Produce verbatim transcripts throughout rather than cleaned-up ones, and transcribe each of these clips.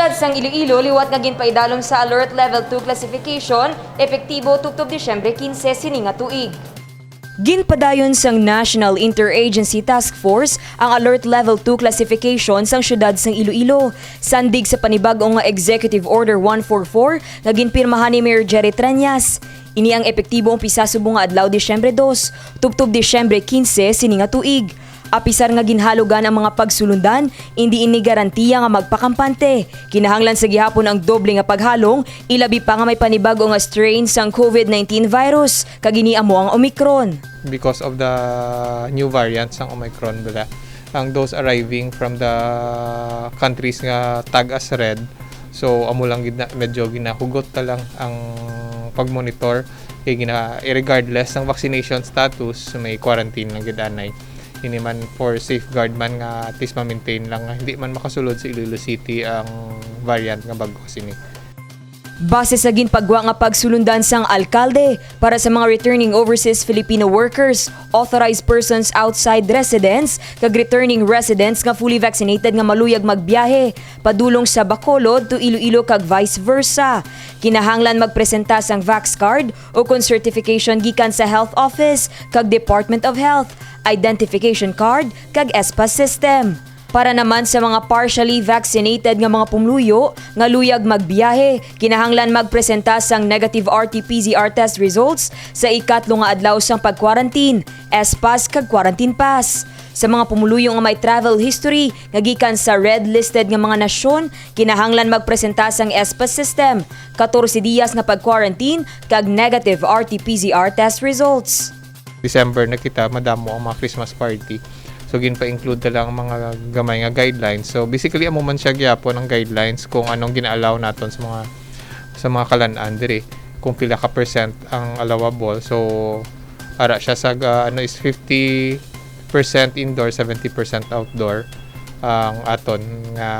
Sang Iloilo, liwat nga ginpaidalom sa Alert Level two classification, epektibo tubtob Disyembre quince sini nga tuig. Ginpadayon sang National Interagency Task Force ang Alert Level two classification sang siyudad sang Iloilo, sandig sa panibag-o nga Executive Order one four four nga ginpirmahan ni Mayor Jerry Treñas. Ini ang epektibo umpisa subong nga adlaw, Disyembre dos, tubtob Disyembre quince sini nga tuig. Apisar nga ginhalugan ang mga pagsulundan, indi ini garantiya nga magpakampante. Kinahanglan sa gihapon ang doble nga paghalong, ilabi pa nga may panibag-o nga strain sang COVID nineteen virus, kag ini amo ang Omicron. Because of the new variant sang Omicron, bala, ang those arriving from the countries nga tag as red, so amo lang gid na, medyo ginahugot ta lang ang pag-monitor, kay gina, regardless ng vaccination status, may quarantine lang gid anay. Ini man for safeguard man nga at least ma-maintain lang nga hindi man makasulod sa Iloilo City ang variant nga bag-o sini. Base sa ginpagwa nga pagsulundan sang alkalde, para sa mga returning overseas Filipino workers, authorized persons outside residence, kag returning residents nga fully vaccinated nga maluyag magbiyahe padulong sa Bacolod to Iloilo kag vice versa, kinahanglan magpresenta sang Vax card o kon certification gikan sa Health Office kag Department of Health, identification card, kag espas system. Para naman sa mga partially vaccinated nga mga pumluyo nga luyag magbiyahe, kinahanglan magpresenta sang negative R T P C R test results sa ikatlo nga adlaw sang pag-quarantine, espas kag quarantine pass. Sa mga pumuluyo nga may travel history nga gikan sa red listed nga mga nasyon, kinahanglan magpresenta sang espas system, katorse diyas nga pag-quarantine, kag negative R T P C R test results. December na kita, madamo ang mga Christmas party. So, ginpa-include na lang ang mga gamay nga guidelines. So, basically, amo man siya gyapon ang guidelines kung anong gina-allow naton sa mga, sa mga kalan-an diri, kung pila ka percent ang allowable. So, ara siya sa, ah, ano is fifty percent indoor, seventy percent outdoor ang aton nga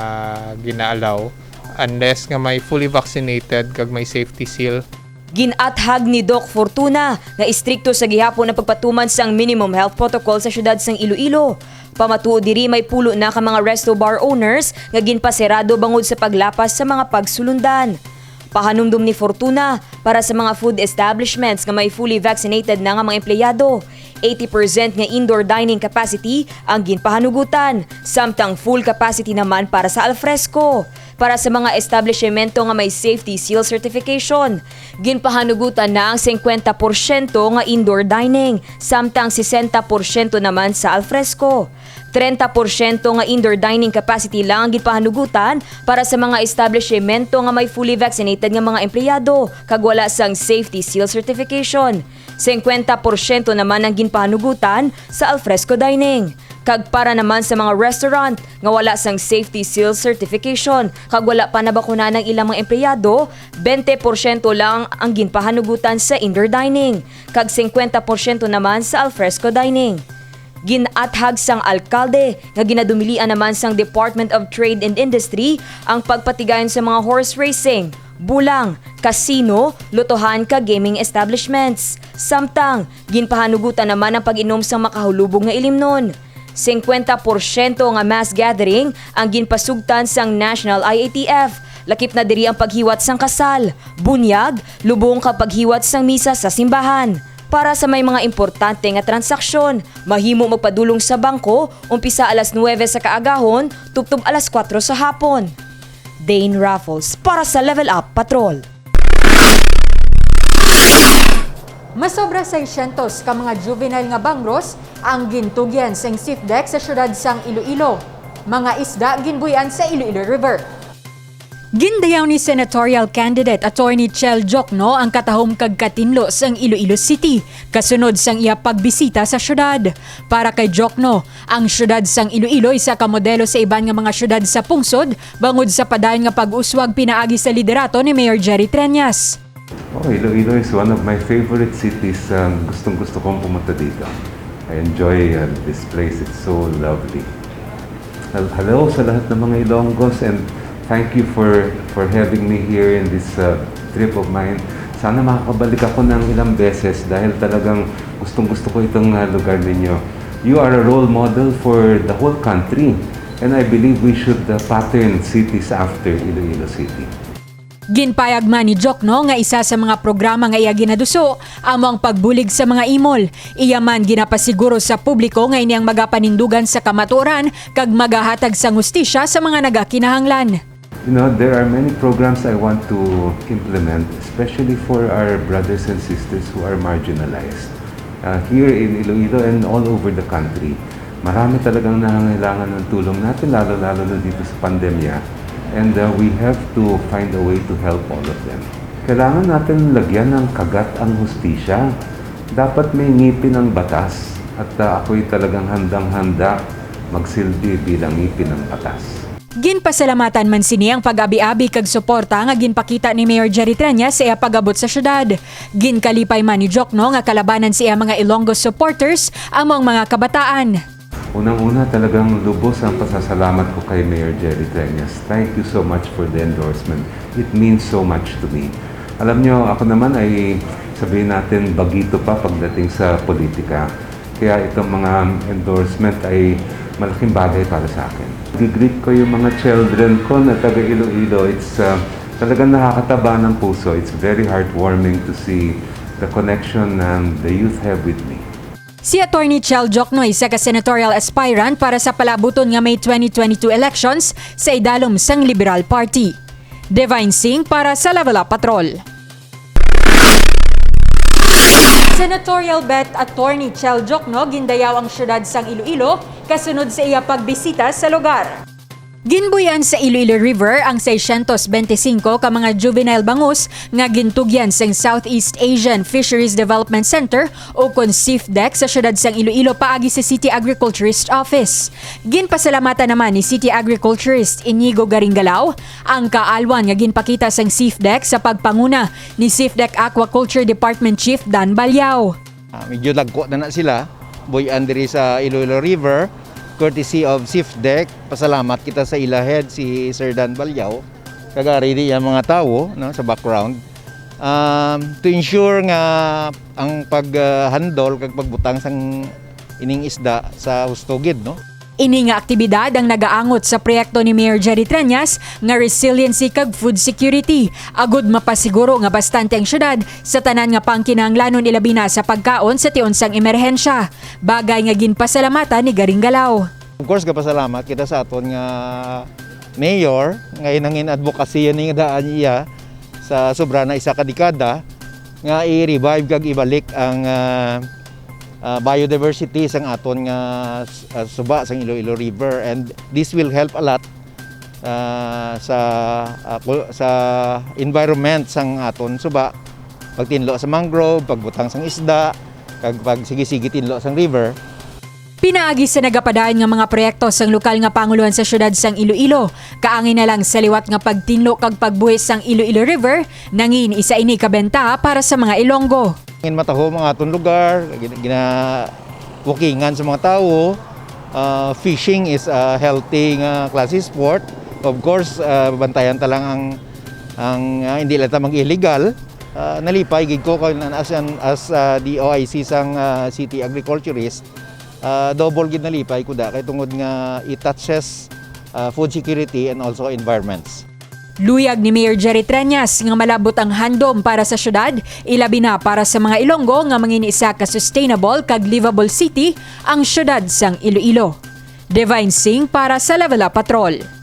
gina-allow, unless nga may fully vaccinated kag may safety seal. Gin-athag ni Doc Fortuna nga istrikto sa gihapon ang pagpatuman sang minimum health protocol sa siyudad sang Iloilo. Pamatuod diri, may pulo na ka mga resto bar owners nga ginpasirado bangod sa paglapas sa mga pagsulundan. Pahanumdom ni Fortuna, para sa mga food establishments nga may fully vaccinated na nga mga empleyado, eighty percent nga indoor dining capacity ang ginpahanugutan, samtang full capacity naman para sa alfresco. Para sa mga establishmento nga may safety seal certification, ginpahanugutan na ang singkwenta porsyento nga indoor dining, samtang sesenta porsyento naman sa alfresco. Trenta porsyento nga indoor dining capacity lang ang ginpahanugutan para sa mga establishmento nga may fully vaccinated nga mga empleyado kag wala sang safety seal certification. Singkwenta porsyento naman ang ginpahanugutan sa alfresco dining. Kag para naman sa mga restaurant nga wala sang safety seal certification kag wala pa nabakunan ang ilang mga empleyado, bente porsyento lang ang ginpahanugutan sa indoor dining, kag singkwenta porsyento naman sa alfresco dining. Gin-athag sang alkalde nga ginadumilian naman sang Department of Trade and Industry ang pagpatigayon sa mga horse racing, bulang, casino, lotohan, kag gaming establishments. Samtang, ginpahanugutan naman ang pag-inom sang makahulubog nga ilimnon. Singkwenta porsyento nga mass gathering ang ginpasugtan sang National I A T F, lakip na diri ang paghiwat sang kasal, bunyag, lubong kag paghiwat sang misa sa simbahan. Para sa may mga importante nga transaksyon, mahimo magpadulong sa bangko umpisa alas nuwebe sa kaagahon tubtob alas kuwatro sa hapon. Dane Raffles para sa Level Up Patrol. Masobra seiscientos ka mga juvenile nga bangros ang gintugyan sang SIFDEC sa siyudad sang Iloilo. Mga isda ginbuy-an sa Iloilo River. Gindayaw ni Senatorial Candidate Attorney Chel Diokno ang katahom kag katinlo sang Iloilo City, kasunod sang iya pagbisita sa siyudad. Para kay Diokno, ang siyudad sang Iloilo isa ka modelo sa iban nga mga siyudad sa pungsod bangod sa padayon nga pag-uswag pinaagi sa liderato ni Mayor Jerry Treñas. Oh, Iloilo is one of my favorite cities. Um, gustong-gusto kong pumunta dito. I enjoy, uh, this place. It's so lovely. Hel-, hello sa lahat ng mga Ilonggos, and thank you for, for having me here in this, uh, trip of mine. Sana makakabalik ako ng ilang beses dahil talagang gustong-gusto ko itong, uh, lugar ninyo. You are a role model for the whole country. And I believe we should uh, pattern cities after Iloilo City. Ginpayag man ni Jokno nga isa sa mga programa nga iya ginaduso amo ang pagbulig sa mga imol. Iya man ginapasiguro sa publiko nga ini ang magapanindugan sa kamatuoran kag magahatag sang hustisya sa mga nagakinahanglan. You know, there are many programs I want to implement, especially for our brothers and sisters who are marginalized uh, here in Iloilo and all over the country. Marami talagang nangangailangan ng tulong natin, lalo-lalo na dito sa pandemya. And uh, we have to find a way to help all of them. Kailangan natin lagyan ng kagat ang hustisya. Dapat may ngipin ang batas at uh, ako'y talagang handang-handa magsilbi bilang ngipin ng batas. Ginpasalamatan man sini ang pag-abi-abi kag suporta nga ginpakita ni Mayor Jerry Treñas sa iya pag-abot sa syudad. Ginkalipay man ni Jokno nga kalabanan sa iya mga Ilonggo supporters amo ang mga kabataan. Unang-una, talagang lubos ang pasasalamat ko kay Mayor Jerry Treñas. Thank you so much for the endorsement. It means so much to me. Alam nyo, ako naman ay, sabihin natin, bagito pa pagdating sa politika. Kaya itong mga endorsement ay malaking bagay para sa akin. Gigreet ko yung mga children ko na taga Iloilo. It's uh, talagang nakakataba ng puso. It's very heartwarming to see the connection ng the youth have with me. Si Attorney Chel Jokno isa ka senatorial aspirant para sa palabuton nga May twenty twenty-two elections sa idalom sang Liberal Party. Divine Singh para sa Level Up Patrol. Senatorial bet Attorney Chel Jokno gindayaw ang siyudad sang Iloilo kasunod sa iya pagbisita sa lugar. Ginbuy-an sa Iloilo River ang sescientos bente singko ka mga juvenile bangus nga gintugyan sang Southeast Asian Fisheries Development Center o kon SIFDEC sa siyudad sang Iloilo paagi sa City Agriculturist Office. Ginpasalamatan naman ni City Agriculturist Inigo Garingalao ang kaalwan nga ginpakita sang SIFDEC sa pagpanguna ni SIFDEC Aquaculture Department Chief Dan Balyao. Ah, medyo lagko na na sila, buy-an diri sa Iloilo River, courtesy of SIFDEC. Pasalamat kita sa ila head, si Sir Dan Balyaw, kag ari di ang mga tawo, no, sa background, um, to ensure nga ang pag-handle kag pagbutang sang ining isda sa husto gid, no? Ini nga aktibidad ang nagaangot sa proyekto ni Mayor Jerry Treñas nga resiliency kag food security, agud mapasiguro nga bastante ang syudad sa tanan nga pangkinahanglanon, ilabi na sa pagkaon sa tion sang emerhensya, bagay nga ginpasalamatan ni Garingalao. Of course, gapasalamat kita sa aton nga mayor nga hinangin advocacy ni nga daan iya sa sobra na isa ka dekada nga i-revive kag ibalik ang ah, ah, biodiversity sang aton nga s- ah, suba sang Iloilo River, and this will help a lot ah, sa ah, kul- sa environment sang aton suba, pagtinlo sa mangrove, pagbutang sang isda, kag pagsigi-sige tinlo sang river. Pinaagi sa nagapadayon nga mga proyekto sang lokal nga pangulohan sa siyudad sang Iloilo, kaangay na lang sa liwat nga pagtinlo kag pagbuhis sang Iloilo River, nangin isa ini ka bentaha para sa mga Ilonggo. Ngin matahom ang aton lugar, gina- ginawakingan sa mga tawo. Ah, fishing is a healthy nga klase sport. Of course, ah, bantayan ta lang ang ang ah, hindi lang ta mag-illegal. Ah, nalipay gid ko kay as an, as ah, D O I C sang ah, city agriculturist. Ah, double gid nalipay ko da kay tungod nga it touches ah, food security and also environments. Luyag ni Mayor Jerry Treñas nga malabot ang handom para sa syudad, ilabi na para sa mga Ilonggo nga mangin isa ka sustainable kag livable city ang syudad sang Iloilo. Divine Singh para sa Level Up Patrol.